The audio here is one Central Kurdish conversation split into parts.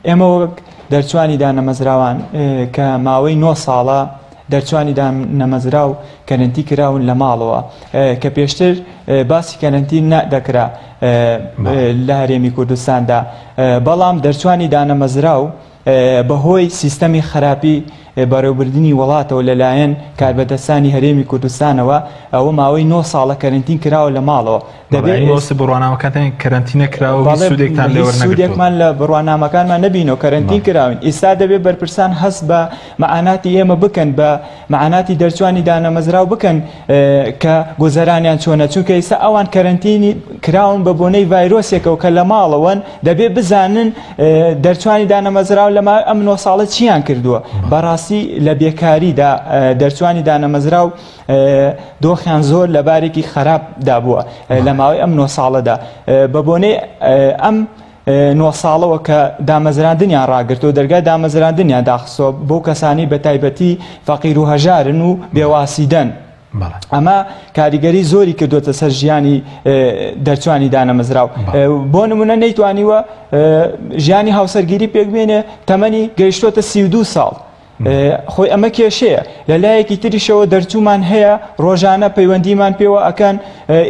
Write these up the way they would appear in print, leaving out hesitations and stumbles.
ئێمە وەک دەرچوانی دانەمەزراوان کە ماوەی 9 ساڵە دەرچوانی دانەمەزراو کەرەنتی کراون لە ماڵەوە کە پێشتر باسی کەرەنتین نەدەکرا لە هەرێمی کوردستاندا، بەڵام دەرچوانی دانەمەزراو بەهۆی سیستەمی خراپی بەڕێوبردنی وڵاتەوە لەلایەن کاربەدەستانی هەرێمی کوردستانەوە ئەوە ماوەی 9 ساڵە کەرەنتین کراوە لە ماڵەوە. دەبێت بڕوانامەکانتان کەرەنتینە کراوە و سوودێکتان لێ وەرنەگرتووە؟ سوودێکمان لە بڕوانامەکانمان نەبینەوە، کەرەنتین کراوین. ئێستا دەبێت بەرپرسان هەست بە مەعاناتی ئێمە بکەن، بە مەعاناتی دەرچوانی دانەمەزراو بکەن کە گوزەرانیان چۆنە، چونکە ئێستا ئەوان کەرەنتینی کراون بە بۆنەی ڤایرۆسێکەوە کە لە ماڵەوەن. دەبێت بزانن دەرچوانی دانەمەزراو لە ماوەی ئەم 9 ساڵە چیان کردووە. بەڕاستی لە بێکاریدا دەرچوانی دانەمەزراو دۆخیان زۆر لە بارێکی خراپدا بووە لە ماوەی ئەم 9 ساڵەدا. بە بۆنەی ئەم 9 ساڵەوە کە دامەزراندنیان ڕاگرتەوە، دەرگای دامەزراندنیان داخستەوە بۆ کەسانی بە تایبەتی فەقیر و هەژارن و بێواسیدەن. ئەمە کاریگەری زۆری کردوتە سەر ژیانی دەرچوانی دانەمەزراو. بۆ نمونە نەیتوانیوە ژیانی هاوسەرگیری پێک بێنێ، تەمەنی گەیشتۆتە 32 ساڵ. خۆی ئەمە کێشەیە. لە لایەکی تریشەوە دەرچوومان هەیە ڕۆژانە پەیوەندیمان پێوە ئەکەن،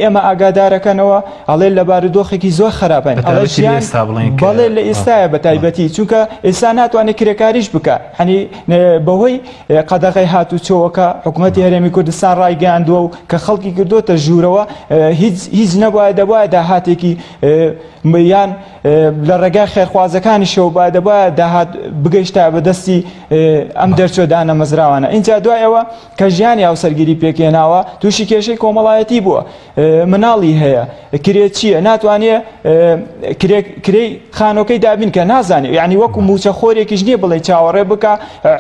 ئێمە ئاگادارەکەنەوە، ئەڵێ لە بارودۆخێکی زۆر خراپن. بەڵێ لە ئێستاە بە تایبەتی، چونکە ئێستا ناتوانێت کرێکاریش بکە. هەنی بەهۆی قەدەغەی هاتوچۆوەکە حکوومەتی هەرێمی کوردستان ڕایگەیاندووە و کە خەڵکی کردوتە ژوورەوە، هیچ نەبوایە دەبوایە داهاتێکی یان لە ڕێگای خێرخوازەکانیشەوە با دەبوایە داهات بگەیشتا بەدەستی ئەم دەرچۆ دانەمەزراوانە. اینجا دوای ئەوە کە ژیانی هاوسەرگیری پێکێناوە تووشی کێشەی کۆمەڵایەتی بووە، مناڵی هەیە، کرێچییە، ناتوانێت کرێی خانۆکەی دابین کە نازانێت، یعنی وەکو موچە خۆرێکیش نییە بڵێ چاوەڕێ بکە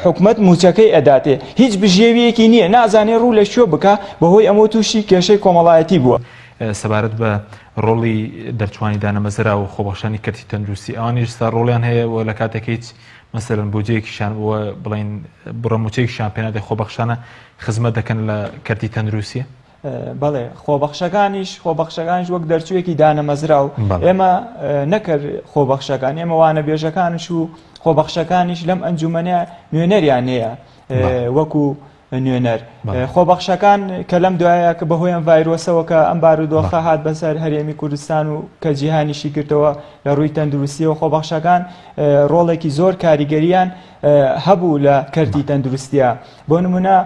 حکومەت موچەکەی ئەداتێ، هیچ بژێویەکی نییە، نازانێت ڕوو لە کوێ بکە، بەهۆی ئەمە تووشی کێشەی کۆمەڵایەتی بووە. سەبارەت بە ڕۆڵی دەرچوانی دانەمەزرا و خۆبەخشانی کەرتی تەندروستی، ئەوانیش ستا ڕۆڵیان هەیە و لە کاتێک هیچ مەسەلەن بودجەیەکیشان بووە، بڵێن بڕە موچەیەکیشان پێنادەی، خۆبەخشانە خزمەت دەکەن لە کەرتی تەندروستی؟ بەڵێ، خۆبەخشەکانیش وەک دەرچوویەکی دانەمەزراو ئێمە نەکرد خۆبەخشەکان، ئێمە وانەبێژەکانش و خۆبەخشەکانیش لەم ئەنجومەنە نوێنەریان هەیە وەکو نوێنەر. خۆبەخشەکان کە لەم دوایە کە بەهۆی ئەم ڤایرۆسەوە کە ئەم بارودۆخە هات بەسەر هەرێمی کوردستان و کە جیهانیشی کردەوە لە ڕووی تەندروستیەوە، خۆبەخشەکان ڕۆڵێکی زۆر کاریگەریان هەبوو لە کەرتی تەندروستیە. بۆ نمونە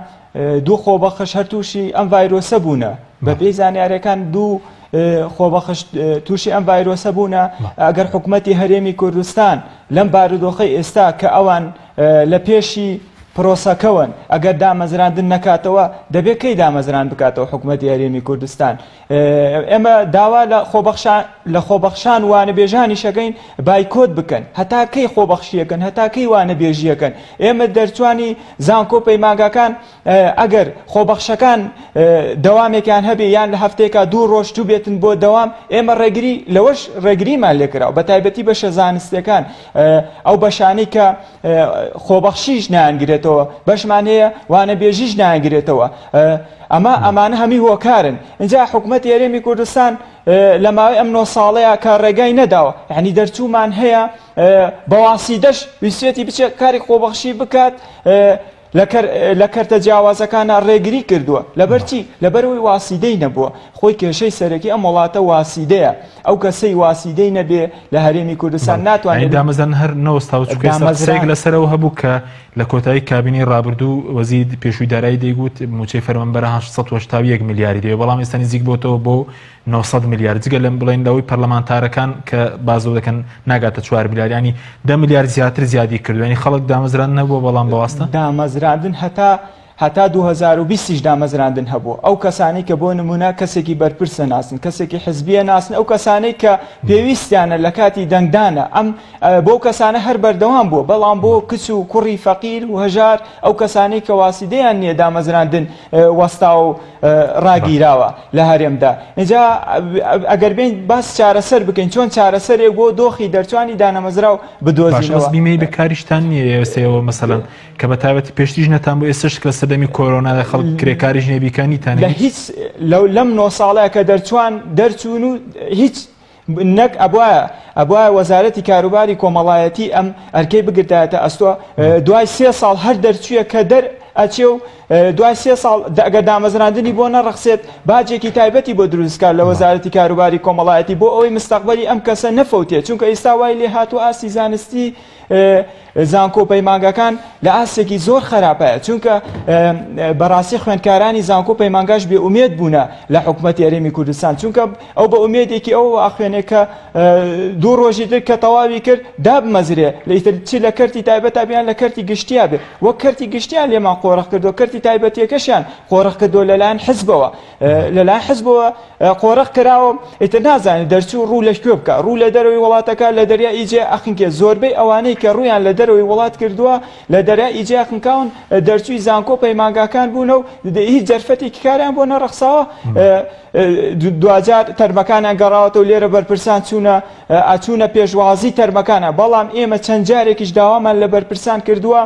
دوو خۆبەخش هەر تووشی ئەم ڤایرۆسە بوونە، بەپێی زانیاریەکان دوو خۆبەخش تووشی ئەم ڤایرۆسە بوونە. ئەگەر حکوومەتی هەرێمی کوردستان لەم بارودۆخەی ئێستا کە ئەوان لە پێشی پرۆسەکەوەن ئەگەر دامەزراندن نەکاتەوە، دەبێت کەی دامەزران بکاتەوە حکوومەتی هەرێمی کوردستان؟ ئێمە داوا لە خۆبەخشان وانەبێژانی شەکەین بایکۆت بکەن. هەتا کەی خۆبەخشیەکەن؟ هەتا کەی وانەبێژیەکەن؟ ئێمە دەرچوانی زانکۆ پەیمانگاکان ئەگەر خۆبەخشەکان دەوامێکیان هەبێ یان لە هەفتەیەکا دوو ڕۆژ تو بێتن بۆ دەوام، ئێمە ڕێگری لەوەش ڕێگریمان لێکراوە، بە تایبەتی بەشە زانستیەکان، ئەو بەشانەی کە خۆبەخشیش نایانگرێتەوە، بەشمان هەیە وانەبێژیش نایانگرێتەوە. ئەمە ئەمانە هەمی هۆکارن. اینجا حکوومەتی هەرێمی کوردستان لە ماوەی ئەم 9 ساڵەیە کە ڕێگای نەداوە، یعنی دەرچوومان هەیە بەواسیدەش ویستێتی بچێت کاری خۆبەخشی بکات، لە کەرتە جیاوازەکانە ڕێگری کردووە. لەبەرچی؟ لەبەرەوەی واسیدەی نەبووە. خۆی کێشەی سەرەکی ئەم وڵاتە واسیدەیە. ئەو کەسەی واسیدەی نەبێ لە هەرێمی کوردستان ناتوانێت دامەزران هەر نەوەستاوە، چونکە قسەیەک لەسەرەوە هەبوو کە لە کۆتایی کابینەی ڕابردوو وەزیر پێشووی دارایی دەیگوت موچەی فەرمانبەرە 881 ملیاری دەوێت، بەڵام ئێستا نزیک بۆتەوە بۆ 900 ملیار. جگە لەم بڵێن لەوەی پەرلەمانتارەکان کە بازەوە دەکەن ناگاتە 4 ملیار، ینی 10 ملیار زیاتر زیادی کردو. ینی خەڵک دامەزران نەبووە، بەڵام بەواستە دامەزراندن هەتا 2020 دامەزراندن هەبوو. ئەو کەسانی کە بۆ نمونە کەسێکی بەرپرسە ناسن، کەسێکی حزبیە ناسن، ئەو کەسانەی کە پێویستیانە لە کاتی دەنگدانە، ئەم بۆ کەسانە هەر بەردەوام بووە. بەڵام بۆ کچ و کوڕی فەقیر و هەژار، ئەو کەسانەی کە واسیدەیان نییە، دامەزراندن وەستا و ڕاگیراوە لە هەرێمدا. اینجا ئەگەر بین باس چارەسەر بکەین، چۆن چارەسەرێک بۆ دۆخی دەرچوانی دانەمەزراو بدۆزینەوە؟ بیمەی بێکاریشتان نییە ئێسەوە مەسەلەن کە بە تایبەتی پێشتیش نەتان بۆ، ئێستش لە سەردەمی کۆرۆنادا خەڵک کرێکاریش نەبیکانیتان لە هیچ لەم 9 ساڵەیە کە دەرچوان دەرچوون و هیچ نەک ئەبوایە ئەبوایە وەزارەتی کاروباری کۆمەڵایەتی ئەم ئەرکەی بگرتایەتە ئەستۆ دوای سێ ساڵ هەر دەرچوویە کە دەر ئەچێ و دوای سێ ساڵ ئەگەر دامەزراندنی بۆ نەڕەخسێت باجێکی تایبەتی بۆ دروستکات لە وەزارەتی کاروباری کۆمەڵایەتی بۆ ئەوەی مستەقبەلی ئەم کەسە نەفەوتێت چونکە ئیستا وای لێ هاتوو ئاستی زانستی زانکۆ و پەیمانگاکان لە ئاستێکی زۆر خراپایە چونکە بەڕاستی خوێندکارانی زانکۆ پەیمانگاش بێ ئومێد بوونە لە حکوومەتی هەرێمی کوردستان چونکە ئەو بە ئومێدێکی ئەو ئاخوێنێ کە دوو ڕۆژی تر کە تەواوی کرد دابمەزرێ لە ئیتر چ لە کەرتی تایبەت بیان لە کەرتی گشتیا بێ وەک کەرتی گشتیان لێمان قۆرخ کردو کەرتی تایبەتیەکەشیان قۆرخ کردو لەلایەن حزبەوە لەلایەن حزبەوە قۆرخ کراوە ئیتر نازانێت دەرچوو ڕوو لە کوێ بکە ڕوو لە دەرەوەی وڵاتەکە لە دەریا ئیجێ ئەخنکێ زۆربەی ئەوانەی کە ڕوویان لە دەرەوەی وڵات کردووە لە دەریا ئیجێ ئەخنکاون دەرچووی زانکۆ پەیمانگاکان بوونە و هیچ دەرفەتێکی کاریان بۆ نەڕەخساوە دواجار تەرمەکانیان گەڕاوەتەوە لێرە بەرپرسان چوونە ئەچوونە پێشوازی تەرمەکانە بەڵام ئێمە چەند جارێکیش داوامان لە بەرپرسان کردووە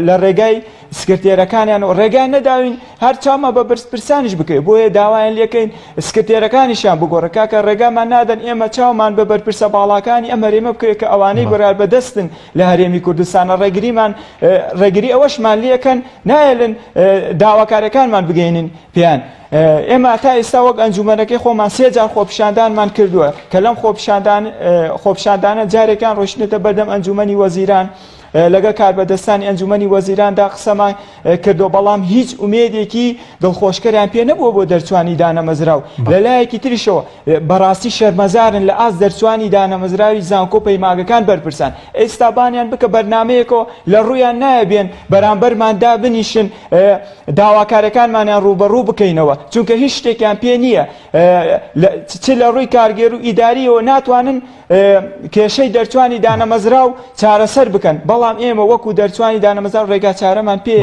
لە ڕێگای سکرتێرەکانیان و ڕێگایان نەداوین هەر چاومان بە بەرپرسانیش بکەوێت بۆیە داوایان لێکەین سکرتێرەکانیشیان بگۆڕن کاکە ڕێگامان نادەن ئێمە چاومان بە بەرپرسە باڵاکانی ئەم هەرێمە بکەوێت کە ئەوانەی بڕیار بەدەستن لە هەرێمی کوردستانە ڕێگریمان ڕێگری ئەوەشمان لێکەن نایەلن داواکارەکانمان بگەینین پێیان ئێمە تا ئێستا وەک ئەنجومەنەکەی خۆمان سێ جار خۆپیشاندانمان کردووە کە لەم خۆپیشاندان خۆپیشاندانە جارێکیان ڕۆشتنێتە بەردەم ئەنجومەنی وەزیران لەگەڵ کاربەدەستانی ئەنجومەنی وەزیراندا قسەمان کردو بەڵام هیچ ئومێدێکی دڵخۆشکەریان پێ نەبووە بۆ دەرچوانی دانەمەزراو لەلایەکی تریشەوە بەڕاستی شەرمەزارن لە ئاست دەرچوانی دانەمەزراوی زانکۆ پەیماگەکان بەرپرسان ئێستا بانیان بکە بەرنمەیەکەوە لە ڕوویان نایە بێن بەرامبەرمان دابنیشن داواکارەکانمانیان ڕووبەڕوو بکەینەوە چونکە هیچ شتێکیان پێ نییە چ لە ڕووی کارگێر و ئیداریەوە ناتوانن کێشەی دەرچوانی دانەمەزراو چارەسەر بکەن بەڵام ئێمە وەکو دەرچوانی دانەمەزراو ڕێگا چارەمان پێ.